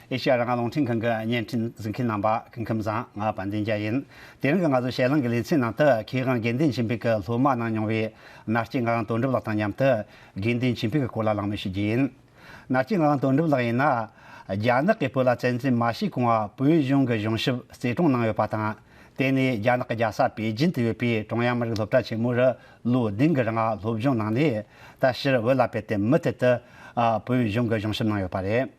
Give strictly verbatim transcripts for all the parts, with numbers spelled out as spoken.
ཨེ་ཤེ་ཡ་རང་དབང་རླུང་འཕྲིན་ཁང་གི་བརྙན་འཕྲིན་གཟིགས་མཁན་རྣམ་པ་སྐུ་ཁམས་བཟང་། ང་དཔལ་ལྡན་རྒྱལ་ཡིན། དེ་རིང་གི་ང་ཚོ་ཞལ་ལུང་གི་ལེ་ཚན་ནང་དུ་མཁས་དབང་དགེ་འདུན་ཆོས་འཕེལ་གྱི་སློབ་མ་གནང་མྱོང་བའི་ན་སྐྱེས་ངག་དབང་དོན་གྲུབ་ལགས་དང་མཉམ་དུ་དགེ་འདུན་ཆོས་འཕེལ་གྱི་སྐོར་ལ་གླེང་མོལ་ཞུ་རྒྱུ་ཡིན། ན་སྐྱེས་ངག་དབང་དོན་གྲུབ་ལགས་ཡིན་ན། རྒྱ་ནག་གིས་བོད་ལ་བཙན་འཛུལ་མ་བྱས་གོང་ང་བོད་གཞུང་གི་གཞུང་ཞབས་རྩེ་དྲུང་གནང་ཡོད་པ་དང་། དེ་ནས་རྒྱ་ནག་གི་རྒྱལ་ས་པེ་ཅིན་དུ་ཡོད་པའི་ཀྲུང་དབྱང་མི་རིགས་སློབ་གྲྭ་ཆེན་མོ་རུ་ལོ་བདུན་གྱི་རིང་སློབ་སྦྱོང་གནང་ནས། ད་ཕྱིར་བོད་ལ་ཕེབས་ཏེ་མུ་མཐུད་དུ་ཨ་བོད་གཞུང་གི་གཞུང་ཞབས་གནང་ཡོད་པ་རེད།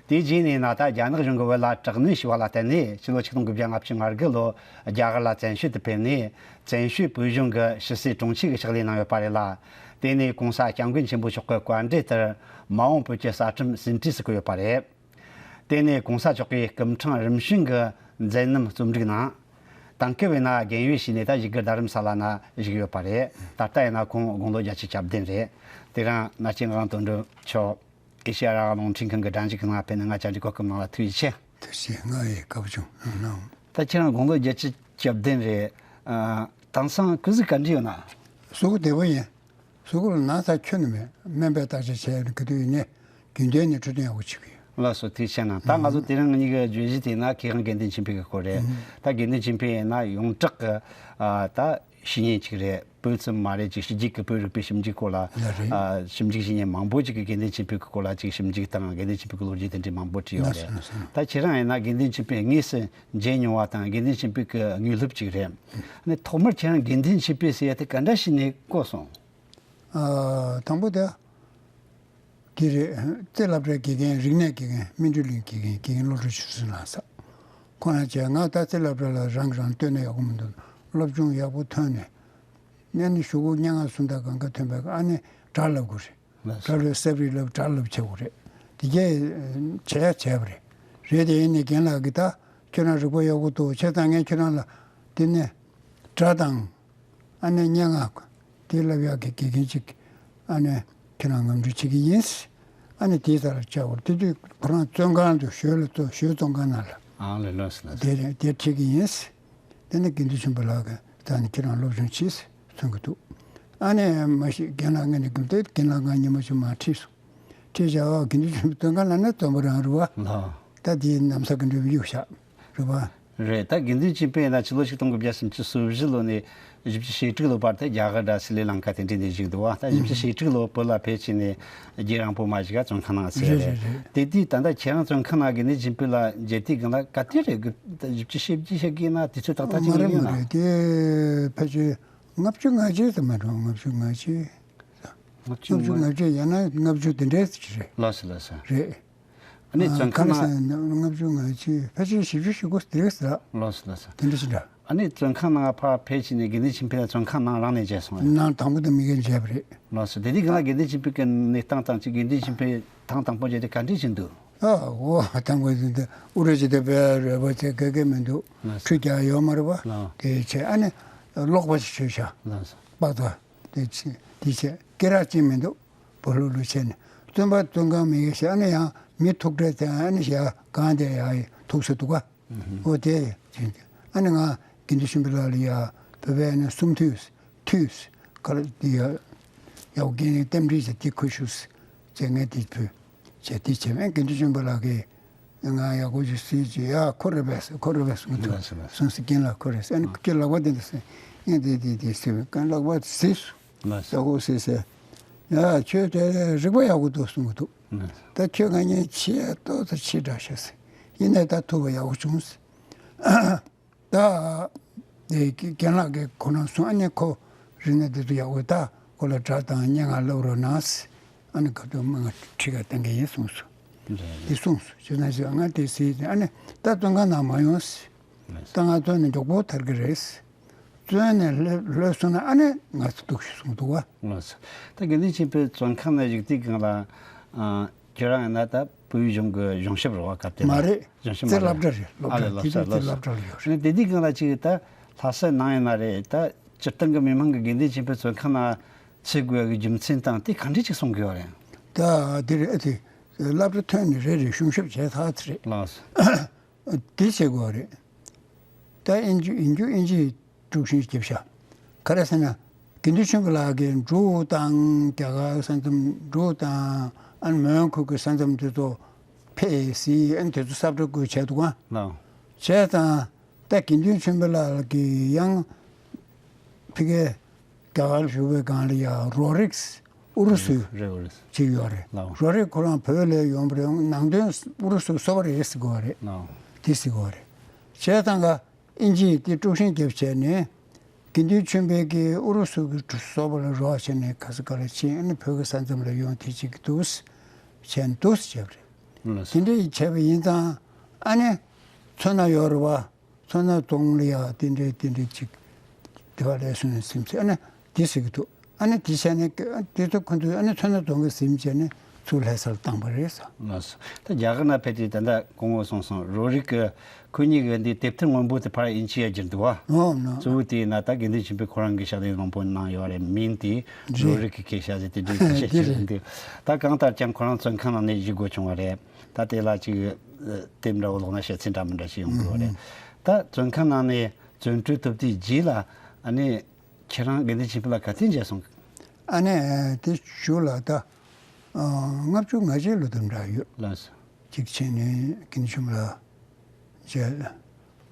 དེའི་རྗེས་ནས་ན། ད་རྒྱ་ནག་གཞུང་གིས་བོད་ལ་དྲག་གནོན་བྱས་པ་ལ་བརྟེན་ནས་ཕྱི་ལོ་ཆིག་སྟོང་དགུ་བརྒྱ་ལྔ་བཅུ་ང་དགུ་ལོ་རྒྱ་གར་ལ་བཙན་བྱོལ་དུ་ཕེབས་ནས། བཙན་བྱོལ་བོད་གཞུང་གི་ཕྱི་སྲིད་དྲུང་ཆེ་གི་ཕྱག་ལས་གནང་ཡོད་པ་རེད་ལ། དེ་ནས་གོང་ས་སྐྱབས་མགོན་ཆེན་པོ་མཆོག་གི་བཀའ་འབྲེལ་ལྟར་མ་འོངས་བོད་ཀྱི་རྩ་ཁྲིམས་ཟིན་བྲིས་སུ་བཀོད་ཡོད་པ་རེད། དེ་ནས་གོང་ས་མཆོག་གིས་སྐུ་ཕྲེང་རིམ་བྱོན་གྱི་མཛད་རྣམ་རྩོམ་སྒྲིག་གནང་། དེང་སྐབས་ཡིན་ན་རྒན་ཡོལ་བྱས་ནས་ད་ཡུ་གུར་རྡ་རམ་ས་ལ་ན་བཞུགས་ཡོད་པ་རེད། ད་ལྟ་ཡིན་ན་ཁོང་དགུང་ལོ་བརྒྱད་ཅུ་གྱ་བདུན་རེད། དེ་རིང་ན་སྐྱེས་ངག་དབང་དོན་གྲུབ་མཆོག་ཨེ་ཤེ་ཡ་རང་དབང་རླུང་འཕྲིན་ཁང་གི་སྒྲ་འཇུག་གི་ནང་ཕེབས་ནས་ང་བཅར་འདྲི་གོ་སྐབས་གནང་བ་ཐུགས་རྗེ་ཆེ། ཐུགས་རྗེ་ཆེ། ང་ཡི་སྐབས་བྱུང་གནང་། ད་ཁྱེད་རང་དགུང་ལོ་བརྒྱད་ཅུ་གྱ་བདུན་རེད། ཨ། དེང་སང་སྐུ་གཟུགས་ག་འདྲ་ཡོད་ན། གཟུགས་བདེ་པོ་ཡིན། གཟུགས་པོ་ལ་ན་ཚ་ཁྱོན་ནས་མེད། སྨན་པས་བརྟག་དཔྱད་བྱས་ཡོད་ན་ག་དུས་ཡིན་ནའི་རྒྱུན་ལྡན་ནས་འཕྲོད་བསྟེན་ཡག་པོ་བྱེད་ཀྱི་ཡོད། ལགས་སོ། ཐུགས་རྗེ་ཆེ་གནང་། ད་ང་ཚོ་དེ་རིང་གཉིས་ཀྱི་བརྗོད་གཞི་དེ་ན་མཁས་དབང་དགེ་འདུན་ཆོས་འཕེལ་གྱི་སྐོར་རེད། ཨང་། ད་དགེ་འདུན་ཆོས་འཕེལ་ཡིན་ན་ཡོངས་གྲགས་ཀྱི་ཨ་ད་བཤེས་གཉེན་ཅིག་རེད། བོད་ཙམ་མ་རེད། ཅིག་ཕྱི་རྒྱལ་གྱི་བོད་རིག་པའི་ཞིབ་འཇུག་སྐོར་ལ། ལགས་རེད། ཨ་ཞིབ་འཇུག་བྱེད་མཁན་མང་པོ་ཅིག་གིས་དགེ་འདུན་ཆོས་འཕེལ་གྱི་སྐོར་ལ་ཅིག་ཞིབ་འཇུག་དང་། དགེ་འདུན་ཆོས་འཕེལ་གྱི་ལོ་རྒྱུས་དེ་འདྲའི་མང་པོ་བྲིས་ཡོད་རེད། ལགས་སོ། ལགས་སོ། ད་ཁྱེད་རང་ཡིན་ན་དགེ་འདུན་ཆོས་འཕེལ་དངོས་སུ་མཇལ་མྱོང་བ་དང་། དགེ་འདུན་ཆོས་འཕེལ་གྱི་དངོས་སློབ་ཅིག་རེད། ཨ་ནི་ཐོག་མར་ཁྱེད་རང་དགེ་འདུན་ཆོས་འཕེལ་ཟེར་ཡ་དེ་ག་འདྲ་ཞིག་ནས་གོ་སོང་། ཨ། དང་པོ་དེ་དེ་རེད། རྩེ་སློབ་གྲྭའི་དགེ་རྒན། རིག་གནས་དགེ་རྒན། སྨིན་གྲོལ་གླིང་གི་དགེ་རྒན། དགེ་རྒན་བློ་གྲོས་ཆོས་སྲིད་ལགས་ཟེར། ཁོང་རང་བྱས། ང་ད་རྩེ་སློབ་གྲྭ་ལ་རང་གིས་རང་བསྟོད་ན་ཡག་པོ་མི་འདུག། སློབ་སྦྱོང་ཡག་པོ་ཐོན་ནས། ཨ་ནི་གཞུག་གུ་སྙན་ངག་སུམ་རྟགས་གང་ག་ཐོན་པའི། ཨ་ནི་སྒྲ་བསླབ་དགོས་རེད། ལགས་སོ། སྒྲ་བསླབ། གསབ་རིགས་བསླབ། སྒྲ་བསླབ་བྱེད་དགོས་རེད། དེ་གས་བྱས་ཡ་བྱས་པ་རེད། རེད་དེ། ཡིན་ནའི་རྒན་ལགས་ཀྱིས་ད་ཁྱོད་རང་རིག་པ་ཡག་པོ་འདུག། བྱས་ཙང་ངས་ཁྱོད་རང་ལ་དེ་ནས་སྒྲ་དང་། ཨ་ནི་སྙན་ངག་དེ་བསླབ་ཡག་གི་དགེ་རྒན་ཅིག་ཨ་ནི་ཁྱོད་རང་ངོ་སྤྲོད་བྱེད་ཀྱི་ཡིན། ཨ་ནི་དེའི་རྩ་ལ་བཅར་བར། དེ་དུས་ཁོ་རང་བཙོན་ཁང་དུ། ཞོལ་ལ་བཙོན། ཞོལ་བཙོན་ཁང་ནང་ལ། ཨང་། ལགས་སོ། ལགས་སོ། དེ་རེད། དེར་ཁྲིད་ཀྱི་ཡིན། དེ་ནས་དགེ་འདུན་ཆོས་འཕེལ་ལགས་ཀྱིས་ད་ནི་ཁྱེད་རང་སློབ་སྦྱོང་བྱེད་གསུང་གི་འདུག། ཨ་ནི་མ་གཞི་རྒན་ལགས་ངས་ནི་གུམ་དེ་རྒན་ལགས་ང་ཉི་མ་གཅིག་མར་ཁྲིད་སོང་། ཁྲིད་བྱས། ཨོ། དགེ་འདུན་ཆོས་འཕེལ་བཙོན་ཁང་ནང་ནས་བཙོན་པ་རང་རེད་པ། ལགས། ད་དེའི་གནམ་ས་གི་འགྲུལ་པ་གཡུག་བཞག་རེད་པ། རེད། ད་དགེ་འདུན་ཆོས་འཕེལ་ཡིན་ན་ཕྱི་ལོ་ཆིག་སྟོང་དགུ་བརྒྱ་སུམ་ཅུ་སོ་བཞི་ལོ་ནས་བཞི་བཅུ་ཞེ་དྲུག་ལོ་བར་དུ་རྒྱ་གར་དང་སི་རི་ལང་ཀ་དེ་འདྲའི་ནས་བཞུགས་འདུག་པ། ད་བཞི་བཅུ་ཞེ་དྲུག་ལོ་བོད་ལ་ཕེབས་བྱས་ནས་རྒྱུན་རིང་པོ་མ་བཞུགས་པར་བཙོན་ཁང་ནང་བསྡད་རེད། རེད། རེད། རེད། དེ་དུས་ད་ལྟ་ཁྱེད་རང་བཙོན་ཁང་ནང་དགེ་འདུན་ཆོས་འཕེལ་ལགས་མཇལ་དུས་སྒང་ལ་ག་དུས་རེད། དགུ། ད་བཞི་བཅུ་ཞེ་བརྒྱད་ཞེ་བརྒྱད་ན་དུས་ཚོད་ཏག་ཏག་ཅིག་མ་རེད། ཡོད་མ་ན། རེད། དེ་ཕལ་ཆེར་ལྔ་བཅུ་ང་གཅིག་ཙམ་མ་གཏོགས། ལྔ་བཅུ་ང་གཅིག། ལྔ་བཅུ་ལྔ་བཅུ་ཡང་ན་ལྔ་བཅུ་དེ་འདྲའི་ཅིག་རེད། ལགས་སོ། ལགས་སོ། རེད། ཨ་ནི་ཨ། བཙོན་ཁང་ནང་། ལྔ་བཅུ་ང་གཅིག། ཕལ་ཆེར་བཞི་བཅུ་ཞེ་དགུ་དེ་རེད་ཟེར། ལགས་སོ། ལགས་སོ། དེ་འདྲ་ཞིག་འདྲ། ཨ་ནི་བཙོན་ཁང་ནང་ཕར་ཕེབས་བྱས་ནས་དགེ་འདུན་ཆོས་འཕེལ་བཙོན་ཁང་ནང་རང་ནས་མཇལ་སོང་ངས། ནང་དང་པོ་དེ་མ་གིར་མཇལ་བ་རེད། ལགས་སོ། དེ་དུས་སྒང་ལ་དགེ་འདུན་ཆོས་འཕེལ་གྱི་གནས་སྟངས་དང་གཅིག། དགེ་འདུན་ཆོས་འཕེལ་ཐེངས་དང་པོ་མཇལ་དུས་ག་འདྲ་ཞིག་འདུག། ཨ། འོ། དང་པོ་དེ་འདི་དབུ་སྐྲ་ཅིག་དེ་བས་རལ་པ་ཅིག་ག་གེ་མི་འདུག། ལགས་སོ། ཁྲུས་རྒྱག་ཡོད་མ་རེད་པ། ལགས། དེ་བྱས། ཨ་ནི་གློག་པ་ཅིག་བྱས་བཞག། ལགས་སོ། པགས་ཚང་། དེ་བྱས། དེ་བྱས། སྐེ་རགས་གཅིག་མི་འདུག། སྦོ་ལུག་ལུག་བྱས་ནས་བཙོན་པ་བཙོན་ཁང་མི་ཡོད་ཤག། ཨ་ནི་ཡང་མི་ཐུག་འཕྲད་དེ། ཨ་ནི་ཞག་གང་དེ་ཡ་ཐུག་ས་འདུག་ག། ཨོ་དེ། ཨ་ནི་ང་དགེ་འདུན་ཆོས་འཕེལ་ལགས་ལ་ཡ་བོད་པའི་ནི་གསུང་ཐོས། ཐོས། ག་རེ་དེ་ཡ། ཡག་པོ་རྒན་ནས་རྟེན་འབྲེལ་བྱས། དེ་ཁུ་བྱུག་ཟེར། ངས་དེ་ཕུལ་བྱས། དེ་བྱས། ཨ་དགེ་འདུན་ཆོས་འཕེལ་ལགས་ཀྱིས་ང་ཡག་པོ་ཞིག་གཟིགས་བྱས། ཡ། ཁོ་རེད་པས། ཁོ་རེད་པས་གསུང་ཐོས། ལགས་སོ། ལགས་སོ། གསུང་སྲིད་རྒན་ལགས་ཁོ་རེད། ཨ་ནི་ཁྱོད་ལག་པ་དེ་འདྲ་ཟེར། ངས་དེ་དེ་དེ་ཟེར་བས། ཁོས་ལག་པ་གཟིགས་སོང་། ལགས་སོ། ཡག་པོ་གཟིགས་ཟེར། ཡ། ཁྱོད་དེ་རིག་པ་ཡག་པོ་འདུག་གསུང་གི་འདུག། ལགས་སོ། ད་ཁྱོད་ང་གཉིས་ཆེས་ཏོག་ཙམ་ཕྱི་དྲགས་ཤག་ཟེར། ཡིན་ནའི་ད་ཐུག་པ་ཡག་པོ་བྱུང་ཟེར། ད་དེ་རྒན་ལགས་ཀྱིས་ཁོ་རང་གསུང་། ཨ་ནི་ཁོ་རིག་གནས་དེ་ཚོ་ཡག་པོ། ད་ཁོ་ལ་སྒྲ་དང་སྙན་ངག་བསླབ་རོགས་གནང་ཟེར། ཨ་ནི་ཁ་ཐུག་མ་ང་ཁྲིད་ག་གཏང་གི་ཡིན་གསུངས་སོང་། རེད། རེད། དེ་གསུངས་སོང་། བྱས་ཙང་ང་དེ་ཟེར་ཏེ། ཨ་ནི་ད་བཙོན་ཁང་ནང་མ་ཡོང་ཟེར། ལགས་སོ། ད་ང་བཙོན་ནས་མགྱོགས་པོ་ཐར་གི་རེད་ཟེར། བཙོན་ནས་ལྷོད་ལྷོད་སོང་ན་ཨ་ནི་ང་ཚོ་འདུག་ཞུ་གསུངས་འདུག་པ། ལགས་སོ། ད་དགེ་འདུན་ཆོས་འཕེལ་བཙོན་ཁང་ནང་བཞུགས་དུས་སྒང་ལ། ཨ། ཁྱོད་རང་ཡིན་ན་ད་བོད་གཞུང་གི་གཞུང་ཞབས་རེད་པ། སྐབས་དེ་ན། མ་རེད། གཞུང་ཞབས་རྩེ་མ་རེད། སློབ་གྲྭ་རེད། སློབ་ཨ་ལེ། གྲྭ། སློབ་དེ་གྲྭ། དུས་རྩེ་ལགས་སོ། སློབ་གྲྭ་ལ་ཡོད་རེད། ཨ་ནི་དེ་དུས་སྒང་ལ་ཅིག་ད་ལྷ་ས་ནང་ཡིན་ན་རེད། ད་སྤྱིར་བཏང་གི་མི་མང་གིས་དགེ་འདུན་ཆོས་འཕེལ་བཙོན་ཁང་ནང་ཚུད་དགོས་ཡག་གི་རྒྱུ་མཚན་དང་དེ་ག་འདྲས་ཅིག་གསུང་གི་ཡོད་རེད། ད་དེ་རེད། ཨ། དེ་སློབ་གྲྭ་ཐོན་ནས་རེད་རེད། གཞུང་ཞབས་བྱས་ཚར་ཚར་རེད། ལགས་སོ། དེ་བྱེད་དགོས་རེད། ད་དབྱིན་ཇི། ཡིན་རྒྱུ་དབྱིན་ཇི་དཀྲུག་ཤིང་རྒྱབ་ཤག། ག་རེ་ཟེར་ན། དགེ་འདུན་ཆོས་འཕེལ་ལགས་ཀྱིས་འབྲུག་དང་རྒྱ་གར་ས་མཚམས། འབྲུག་དང་ཨ་ནི་མོན་གྷོ་གི་ས་མཚམས་དེ་ཚོ་ ཕེ་སི་ཨན་དེ་ཚོ་གསར་འགྲོ་དགོས་བྱས་འདུག་ག་ལགས། བྱས་ཙང་ད་དགེ་འདུན་ཆོས་འཕེལ་ལགས་ཀྱིས་ཡང་ཕ་གིའི་རྒྱ་གར་བཞུགས་པའི་སྒང་ལ་ཡང་རོ་རིགས་ཨུ་རུ་སུ་རེད། ཨུ་རུ་སུ་ཅིག་ཡོད་རེད། ལགས། རོ་རིགས་ཁོ་རང་བོད་ལ་ཡོང་བ་རེད། ནང་དོན་ཨུ་རུ་སུ་བཟོ་བ་རེད་ཟེར་གོ་བ་རེད། ལགས། དེ་ཟེར་གོ་བ་རེད། བྱས་ཙང་ག་ཨིན་ཇིས་དེ་དཀྲུག་ཤིང་བརྒྱབ་བྱས་ནས་དགེ་འདུན་ཆོས་འཕེལ་གྱིས་ཨུ་རུ་སུ་གི་གྲུ་བཟོ་བ་ལ་རོགས་བྱས་ནས་ག་ས་ག་ལ་ཕྱིན། ཨ་ནི་བོད་ཀྱི་ས་མཚམས་ལ་ཡོང་དེ་ཅིག་འདུག་བྱས་འདུག་བྱས་པ་རེད། ལགས། དེ་འདྲ་ཡིས་བྱས་པ་ཡིན་ཙང་ཨ་ནི་མཚོ་སྣ་ཡོད་རེད་བ། མཚོ་སྣ་རྫོང་ལ་ཡ་དེ་འདྲའི་དེ་འདྲའི་ཅིག་དེ་བ་ལས་སོང་ནས་སེམས་ཚེ་ཨ་ནི་དེ་ཟེར་གི་འདུག་ཨ་ནི་དེ་བྱས་ནས་དེ་ཚོ་ཁོ་ཚོས་ཨ་ནི་མཚོ་སྣ་རྫོང་གི་ཟིན་བྱས་ནས་ཚུར་ལྷ་སར་བཏང་པ་རེད་ཟེར། ལགས་སོ། ད་རྒྱ་གར་ན་ཕེབས་དུས་ད་ལྟ་གོང་འོག་གསུངས་སོང་། རོ་རིག་གི་ཁོ་གཉིས་ཀྱི་འདི་དེབ་ཐེར་སྔོན་པོ་དེ་ཕར་ཨིན་ཇི་ཡ་བསྒྱུར་འདུག་བ། ཨོ་ན། གཙོ་བོ་དེ་ཡིན་ན་ད་དགེ་འདུན་ཆོས་འཕེལ་ཁོ་རང་གི་ཕྱག་དེབ་ནང་པོ་གནང་ཡོད་རེད། མིང་དེ་རོ་རིག་གི་སྐད་ཆ་ཟེར་དེ་འདྲའི་སྐད་ཆ་དེ་བཤད་རེད། འདུག་ད་གང་ལྟར་ཀྱང་ཁོ་རང་བཙོན་ཁང་ནང་ནས་བཞུགས་དགོས་བྱུང་བ་རེད། ད་དེ་ལ་ཅིག་དེབ་འདྲ་བོ་ཀློག་ན་བཤད་ཚུལ་འདྲ་མི་འདྲ་ཞིག་ཡོང་གི་ཡོད་རེད། ད་བཙོན་ཁང་ནང་ནས་བཙོན་གྲོལ་ཐོབ་དུས་རྗེས་ལ་ཨ་ནི་ཁྱེད་རང་དགེ་འདུན་ཆོས་འཕེལ་ལ་ག་དུས་མཇལ་སོང་། ཨ་ནི་དེ་གཞུག་ལ་ད་ལྔ་བཅུ་ང་གཅིག་ལོ་དེ་འདྲ་ཡོད། ལགས་སོ། གཅིག་ཕྱིན་ནས་དགེ་འདུན་ཆོས་འཕེལ་ལ་མཇལ།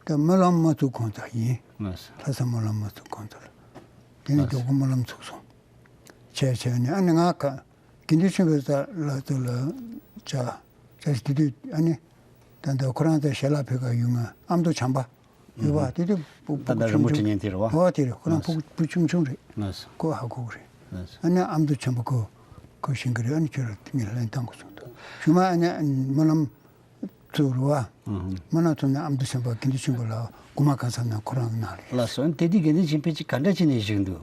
ད་སྨོན་ལམ་མ་ཚུགས་གོང་ཚ་ཡིན། ལགས་སོ། ལྷ་ས་སྨོན་ལམ་མ་ཚུགས་གོང་ཚ་ལ། དེ་ནས་ལགས་སོ། མགྱོགས་པོ་སྨོན་ལམ་ཚུགས་སོང་། བྱས་བྱས་ནས་ཨ་ནི་ང་ག་དགེ་འདུན་ཆོས་འཕེལ་ལ་ཚོ་ལ་བཅར་བཅར་དེ་དུས་ཨ་ནི་ད་ལྟ་ཁོ་རང་ཚོ་ཞལ་ལག་ཕུལ་ག་ཡོང་ང་ཨ་མདོ་བྱམས་པ་ཡོད་པ། དེ་དུས་ཕྲུ་གུ་ད་ལྟ་རི་མོ་བྲིས་མཁན་དེ་རེད་བ། ཨོ་དེ་རེད། ཁོ་རང་ཕྲུ་གུ་ཕྲུ་གུ་ཆུང་ཆུང་རེད། ལགས་སོ། ཁོ་ཧ་གོ་གི་རེད། ལགས་སོ། ཨ་ནི་ཨ་མདོ་བྱམས་པ་ཁོ་ཁོ་ཤེས་ཀྱི་རེད། ཨ་ནི་ཁྱོད་རང་ངས་ལན་བཏང་དགོས་གསུངས་འདུག་གཞུག་མ་ཨ་ནི་སྨོན་ལམ་ཚུགས་རེད་བ། སྨོན་ལམ་ཚུགས་ནས་ཨ་མདོ་བྱམས་པ་དགེ་འདུན་ཆོས་འཕེལ་ལ་དགོངས་པ་ཁ་ཚ་ན་ཁོ་རང་གི་ནང་ལ། ལགས་སོ། དེ་དུས་དགེ་འདུན་ཆོས་འཕེལ་གྱིས་ག་འདྲ་བྱས་ནས་བཞུགས་འདུག་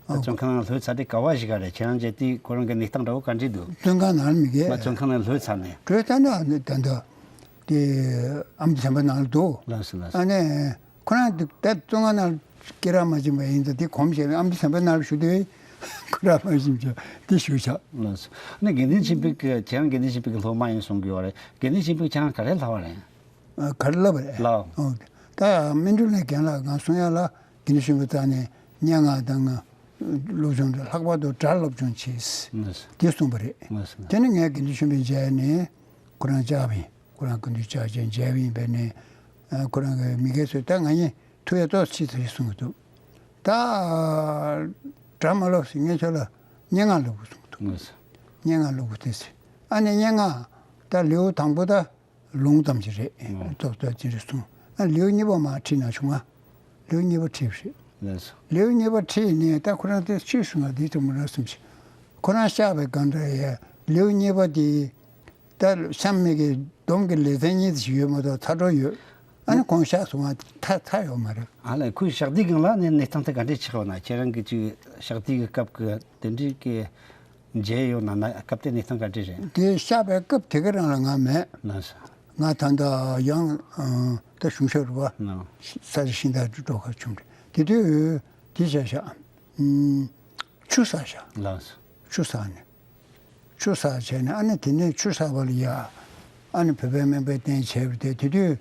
ཨ། བཙོན་ཁང་ནང་ལྷོད་ཚར་དུས་ག་བ་ཞིག་ག་རེད། ཁྱེད་རང་མཇལ་དུས་ཁོ་རང་གི་གནས་སྟངས་འདྲ་བོ་ག་འདྲ་འདུག་བཙོན་ཁང་ནང་ལྷོད་ཚར་ནས། བྲོས་ད་ནི་ད་ལྟ་དེ་ཨ་མདོ་བྱམས་པ་ནང་ལ་འདུག་ལགས་སོ། ལགས་སོ། ཨ་ནི་ཁོ་རང་དེ་ད་བཙོན་ཁང་ནང་སྐྱེ་རག་མ་ཕྱིན་པ་ཡིན་ཙང་དེ་གོམས་བྱས་ཨ་མདོ་བྱམས་པ་ནང་ལ་བཞུགས་དུས་ཁོ་རང་མ་ཕྱིན་ཀྱང་དེ་བཞུགས་བྱ། ལགས་སོ། ཨ་ནི་དགེ་འདུན་ཆོས་འཕེལ་གྱི་ཁྱེད་རང་དགེ་འདུན་ཆོས་འཕེལ་གྱི་སློབ་མ་ཡིན་གསུང་གི་ཡོད་རེད། དགེ་འདུན་ཆོས་འཕེལ་ཁྱེད་རང་ག་རེ་ལབ་པ་རེད། ཨ། ག་རེ་ལབ་པ་རེད། ལགས། ཨོ། ད་སྨིན་གྲོལ་ལས་རྒན་ལགས་ང་གསུང་ཡ་ལ་དགེ་འདུན་ཆོས་འཕེལ་རྩ་ནས་སྙན་ངག་དང་སློབ་སྦྱོང་དང་ལྷག་པར་དུ་སྒྲ་སློབ་སྦྱོང་བྱས། ལགས་སོ། དེ་གསུངས་པ་རེད། ལགས་སོ། དེ་ནས་ངས་དགེ་འདུན་ཆོས་འཕེལ་མཇལ་ནས་ཁོ་རང་བཅར་བ་ཡིན། ཁོ་རང་སྐུ་མདུན་བཅར་བྱས་མཇལ་བ་ཡིན་པས་ནས་ཨ་ཁོ་རང་གི་མི་སྒེར་ཚོས་ད་ང་གཉིས་ཐུག་ཡ་ཏོག་ཙམ་ཅིག་གསུང་གི་འདུག་ད་སྒྲ་མ་སློབ་ཟེར་ངས་ཁྱོད་ལ་སྙན་ངག་སློབ་དགོས་གསུངས་འདུག་ལགས་སོ། སྙན་ངག་སློབ་དགོས་དེ་ཟེར། ཨ་ནི་སྙན་ངག་ད་ལེའུ་དང་པོ་ད་ལུང་ཙམ་ཞིག་རེད། ཨོ། ཏོག་ཏོག་ཅིག་རེད་གསུངས། ཨ་ལེའུ་གཉིས་པ་མར་ཁྲིད་ན་བྱུང་ང་། ལེའུ་གཉིས་པ་ཁྲིད་པ་རེད། ལགས་སོ། ལེའུ་གཉིས་པ་ཁྲིད་ནས་ད་ཁོ་རང་དེ་ཆོས་གསུང་བ་འདི་ཙམ་མི་རག་བསམ་ཞིག་ཁོ་རང་བཤགས་པའི་གང་འདྲ་ཡ་ལེའུ་གཉིས་པ་དེ་ད་གཤམ་མིག་གི་སྡོམ་གྱི་ལེ་ཚན་གཉིས་ཙམ་ཞིག་ཡོད་མ་གཏོགས་ཚར་འགྲོ་ཡོད། ཨ་ནི་ཁོང་བཤགས་སོང་ང་ཚར་ཚར་ཡོད་མ་རེད། ཨ་ལས་ཁོའི་བཤགས་དུས་སྒང་ལ་ནི་གནས་སྟངས་དེ་ག་འདྲས་ཆགས་པ་ན། ཁྱེད་རང་གི་ཅིག་བཤགས་དུས་ཀྱི་སྐབས་ཀྱི་དེ་འདྲས་ཀྱི་མཇལ་ཡོད་ན་ན། སྐབས་དེ་གནས་སྟངས་ག་འདྲས་རེད། དེ་བཤགས་པའི་སྐབས་དེ་ག་རང་ལ་ང་མེད། ལགས་སོ། ང་ད་ལྟ་ཡང་ཨ་ད་གཞུང་ཞབས་རེད་བ། ལགས། ས་རི་ཤིང་རྟ་འགྲོ་ཁ་བྱུང་རེད། དེ་དུས་དེ་བྱས་བཞག་ཨུམ། ཆུ་ཟགས་བཞག་ལགས་སོ། ཆུ་ཟགས་ནས། ཆུ་ཟགས་བྱས་ནས་ཨ་ནི་དེ་ནས་ཆུ་ཟགས་པ་ལ་ཡ། ཨ་ནི་བོད་པའི་སྨན་པའི་རྟེན་བྱས་པ་དེ་དེ་དུས་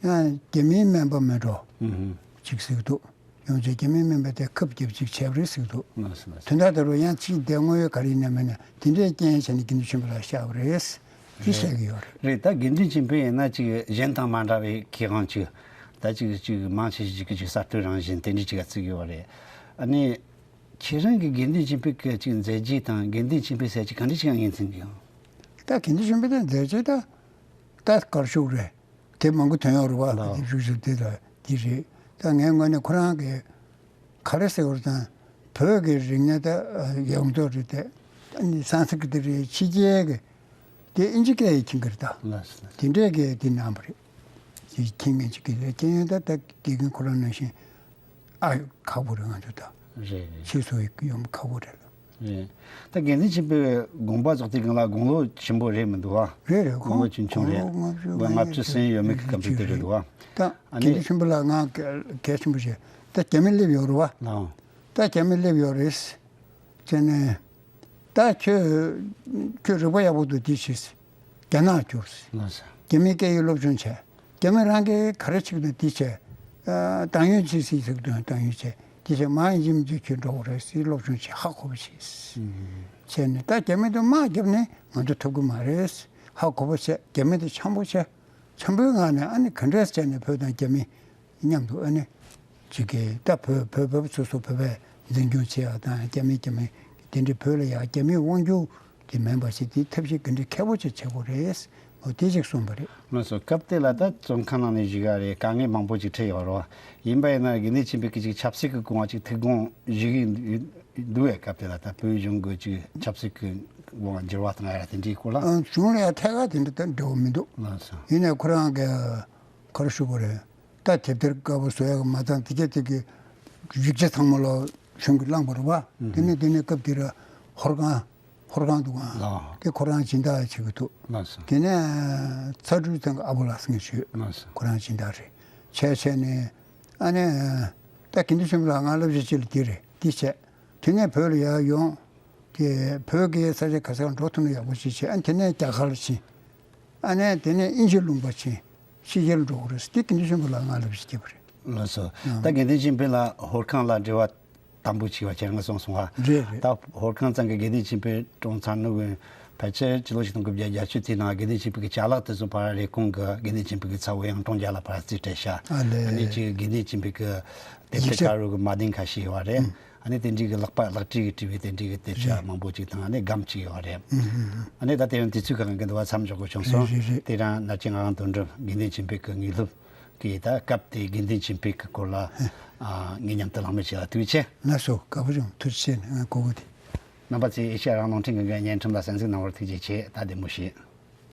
ཡང་རྒྱ་མིའི་སྨན་པ་མེད་འགྲོ། ཨུ་ཧུ། ཅིག་ཟེར་གི་འདུག་ཡོང་རྗེས་རྒྱ་མིའི་སྨན་པ་དེ་ཁབ་རྒྱབ་ཅིག་བྱས་པ་རེད་ཟེར་གི་འདུག་ལགས་སོ། ལགས་སོ། དོན་དག་དེ་རུ་ཡང་ཅིག་དེ་དངོས་ཡོད་ག་རེ་ཡིན་ན་མིན་ན་དེ་འདྲའི་རྐྱེན་བྱས་ནས་དགེ་འདུན་ཆོས་འཕེལ་ལ་བཤགས་པ་རེད། དེ་བཤད་ཀྱི་ཡོད་རེད། རེད། ད་དགེ་འདུན་ཆོས་འཕེལ་ཡིན་ན་ཅིག་གཞན་དང་མ་འདྲ་བའི་ཁེ་དབང་ཅིག་ད་ཅིག་ཅིག་མང་ཆེ་ཞིག་གིས་ཅིག་གསར་གཏོད་རང་བཞིན་དེ་འདྲའི་ཅིག་བརྩི་གི་ཡོད་རེད། ཨ་ནི་ཁྱེད་རང་གིས་དགེ་འདུན་ཆོས་འཕེལ་གྱི་ཅིག་མཛད་རྗེས་དང་དགེ་འདུན་ཆོས་འཕེལ་ཟེར་ཅིག་ག་འདྲ་ཅིག་ངོས་འཛིན་གྱི་ཡོད། ད་དགེ་འདུན་ཆོས་འཕེལ་དང་མཛད་རྗེས་ད་ད་དཀར་ཕྱོགས་རེད། དེབ་མང་པོ་ཐོན་ཡོད་རེད་བ། ལགས། དེབ་ཤུགས་ཆེ་དེ་ལ་དེ་རེད། ད་ངའི་ངོས་ནས་ཁོ་རང་གི་ག་རེ་ཟེར་བ་དང་བོད་ཀྱི་རིག་གནས་ད་ཡོངས་རྫོགས་རེད་དེ། ཨ་ནི་སན་སི་ཀྲི་ཏི་རེད། ཕྱི་རྒྱལ་གྱི་དེ་ཨིན་ཇི་སྐད་ཡིག་མཁྱེན་གྱི་རེད་ད། ལགས་སོ། དེ་འདྲས་ཀྱི་དེ་གནང་བ་རེད། དེ་མཁྱེན་མཁན་ཅིག་གི་རེད། མཁྱེན་ཡོད་ད་ད་དགེ་རྒན་ཁོ་རང་ནང་བཞིན་ཨ་ཁག་པོ་རེད་ང་ཚོ་ད། རེད་རེད། ཕྱིས་སུ་ཡོང་ཁག་པོ་རེད། རེད། ད་དགེ་འདུན་ཆོས་འཕེལ་དགོངས་པ་རྫོགས་དུས་སྒང་ལ་དགུང་ལོ་ཆེན་པོ་རེད་མི་འདུག་བ། རེད་རེད། དགུང་ལོ་ཆུང་ཆུང་རེད། དགུང་ལོ་ལྔ་བཅུ་ཟིན་ཡོད་མེད་ཀྱི་སྐབས་དེ་དེ་རེད་འདུག་བ། ད་ཨ་ནི་དགེ་འདུན་ཆོས་འཕེལ་ལ་ང་གལ་ཆེན་པོ་བྱས། ད་རྒྱ་མི་སླེབས་ཡོད་རེད་བ། ལགས། ད་རྒྱ་མི་སླེབས་ཡོད་རེད། བྱས་ནས་ད་ཁྱོད་ཁྱོད་རིག་པ་ཡག་པོ་འདུག་འདི་བྱས། རྒྱ་ནག་རྒྱུགས། ལགས་སོ། རྒྱ་མིའི་སྐད་ཡིག་སློབ་སྦྱོང་བྱས། རྒྱ་མི་རང་གིས་ག་རེ་བྱེད་ཀྱི་འདུག་འདི་བྱས། ཨ་ཏང་ཡོན་ཅིག་སྲིད་ཟེར་གྱི་འདུག་ཏང་ཡོན་བྱས། འདི་བྱས་མ་ཡིན་གཅིག་མིན་གཅིག་ཁྱོད་འགྲོ་དགོས་རེད་ཟེར་སློབ་སྦྱོང་བྱས། ཧ་གོ་བ་བྱས། ཨུམ། བྱས་ནས་ད་རྒྱ་མི་དང་དམག་བརྒྱབ་ནས་ང་ཚོ་ཐུབ་ཀྱི་མ་རེད། ཧ་གོ་བ་བྱས། རྒྱ་མི་དེ་འཆམ་པོ་བྱས། འཆམ་པོའི་ངང་ནས་ཨ་ནི་ག་འདྲས་བྱས་ནས་བོད་དང་རྒྱ་མི་མཉམ་དུ་ཨ་ནི་ཅིག་གི་ད་བོད་བོད་བོད་པ་སོ་སོ་བོད་པས་འཛིན་སྐྱོང་བྱེད་ཡག་དང་། རྒྱ་མི་རྒྱ་མི་དེ་འདྲའི་བོད་ལ་ཡག་རྒྱ་མིའི་དབང་སྒྱུར་དེ་མེད་པ་ཞིག་དེའི་ཐབས་ཤེས་ག་འདྲའི་མཁས་པོ་ཅིག་བྱེད་དགོས་རེད། འོ་དེ་ཅིག་གསུངས་པ་རེད། ལགས་སོ། སྐབས་དེ་ལ་ད་བཙོན་ཁང་ནང་ནས་བཞུགས་ཡག་རེད། དཀའ་ངལ་མང་པོ་ཅིག་འཕྲད་ཡོད་རེད་བ། ཡིན་པ་ཡིན་ན་དགེ་འདུན་ཆོས་འཕེལ་གྱིས་ཅིག་ཆབ་སྲིད་ཀྱི་སྐོར་ཅིག་ཐུགས་དགོངས་ཞུ་གི་འདུག་བས། སྐབས་དེ་ལ་ད་བོད་གཞུང་གི་ཅིག་ཆབ་སྲིད་ཀྱི་སྒོ་འགྱུར་བ་བཏང་ཡ་དེ་འདྲའི་སྐོར་ལ། ཨ། གཞུང་ལ་ཡང་ཐད་ཀར་དེ་འདྲ་ད་འབྲེལ་བ་མི་འདུག། ལགས་སོ། ཡིན་ནའི་ཁོ་རང་གི་ག་རེ་ཞུ་དགོས་རེད། ད་དེབ་ཐེར་དཀར་པོ་བཟོ་ཡག་གི་མ་ཚང་དེ་གས་དེ་གི་ཡིག་ཆ་ཚང་མ་ལོ་གཞུང་གིས་བླངས་པ་རེད་བ། ཨུ། དེ་ནས་དེ་ནས་སྐབས་དེ་ར་ཧོར་ཁང་ཧོར་ཁང་འདུག་ག། ལགས། དེ་ཁོ་རང་སྦྱིན་བདག་བྱེད་ཀྱི་འདུག། ལགས་སོ། དེ་ནས་ཚ་སྤྲུལ་ཚང་གི་ཨ་བོ་ལགས་ཟེར་མཁན་ཞིག་ཡོད། ལགས་སོ། ཁོ་རང་སྦྱིན་བདག་རེད། བྱས་བྱས་ནས་ཨ་ནི་ད་དགེ་འདུན་ཆོས་འཕེལ་ལགས་ང་བསླབ་བྱ་ཅིག་ལ་འདི་རེད། འདི་བྱས། དེ་ནས་བོད་ལ་ཡར་ཡོང་། དེ་བོད་ཀྱི་ས་ཆ་ག་ས་ག་འགྲོ་ཐུབ་ན་ཡག་པོ་ཞིག་བྱས། ཨ། དེ་ནས་རྒྱ་གར་ཕྱིན། ཨ་ནས་དེ་ནས་དབྱིན་ཇི་ལུང་པ་ཕྱིན། ཕྱི་རྒྱལ་འགྲོ་དགོས་རེད་ཟེར་དེ་དགེ་འདུན་ཆོས་འཕེལ་ལགས་ང་ལ་བཤད་པ་རེད། ལགས་སོ། ཨང་། ད་དགེ་འདུན་ཆོས་འཕེལ་ལགས་ཧོར་ཁང་ལ་འབྲེལ་བ་དམ་པོ་བྱས་པ་ཁྱེད་རང་གིས་གསུངས་སོང་བ། རེད་རེད། ད་ཧོར་ཁང་ཚང་གི་དགེ་འདུན་ཆོས་འཕེལ་གྲོངས་ཚར་ནུབ་ཕལ་ཆེར་སྤྱི་ལོ་ཆིག་སྟོང་དགུ་བརྒྱ་བརྒྱད་ཅུ་དེའི་ནང་དགེ་འདུན་ཆོས་འཕེལ་གྱི་ཅ་ལག་དེ་ཚོ་ཕར་རེབ་གོང་གི་དགེ་འདུན་ཆོས་འཕེལ་གྱི་ཚ་བོ་གཡུང་དྲུང་རྒྱལ་ལགས་ཕར་རྩིས་སྤྲད་ཤག། ཨ་ལེ། ཨ་ནི་ཅིག་དགེ་འདུན་ཆོས་འཕེལ་གྱི་དེབ་ཡིག་ཆ་དཀར་པོ་གི་མ་དེང་ཁ་ཤས་ཡོད་རེད། ཨ་ནི་དེ་འདྲའི་གི་ལག་པ་ལག་བྲིས་ཀྱིས་བྲིས་པའི་དེ་འདྲའི་གི་དེབ་ཆ་རེད། མང་པོ་ཅིག་དང་། ཨ་ནི་སྒམ་གཅིག་ཡོད་རེད། ཨུ་ཨུ་ཨུ། ཨ་ནི་ད་དེ་རིང་དུས་ཚོད་ཁག་གི་འདུག་བ། མཚམས་འཇོག་དགོས་བྱུང་སོང་། རེད་རེད་རེད། དེ་རིང་ན་ཆེན་ངག་དབང་དོན་གྲུབ་དགེ་འདུན་ཆོས་འཕེལ་གྱི་དངོས་སློབ་ཀྱི་ད་སྐབས་དེའི་དགེ་འདུན་ཆོས་འཕེལ་གྱི་སྐོར་ལ། ཨ། ངའི་མཉམ་དུ་ལྷག་མེད་བྱས་ལ་ཐུགས་རྗེ་ཆེ། ལགས་སོ། དགའ་པོ་བྱུང་། ཐུགས་རྗེ་ཆེ། ང་གོ་གི་དེ། རྣམ་པ་ཚོས་ཨེ་ཤ་ཡ་རང་དབང་རླུང་འཕྲིན་ཁང་གི་བརྙན་འཕྲིན་ལ་གསན་གཟིགས་གནང་བར་ཐུགས་རྗེ་ཆེ། ད་བདེ་མོ་བྱོས།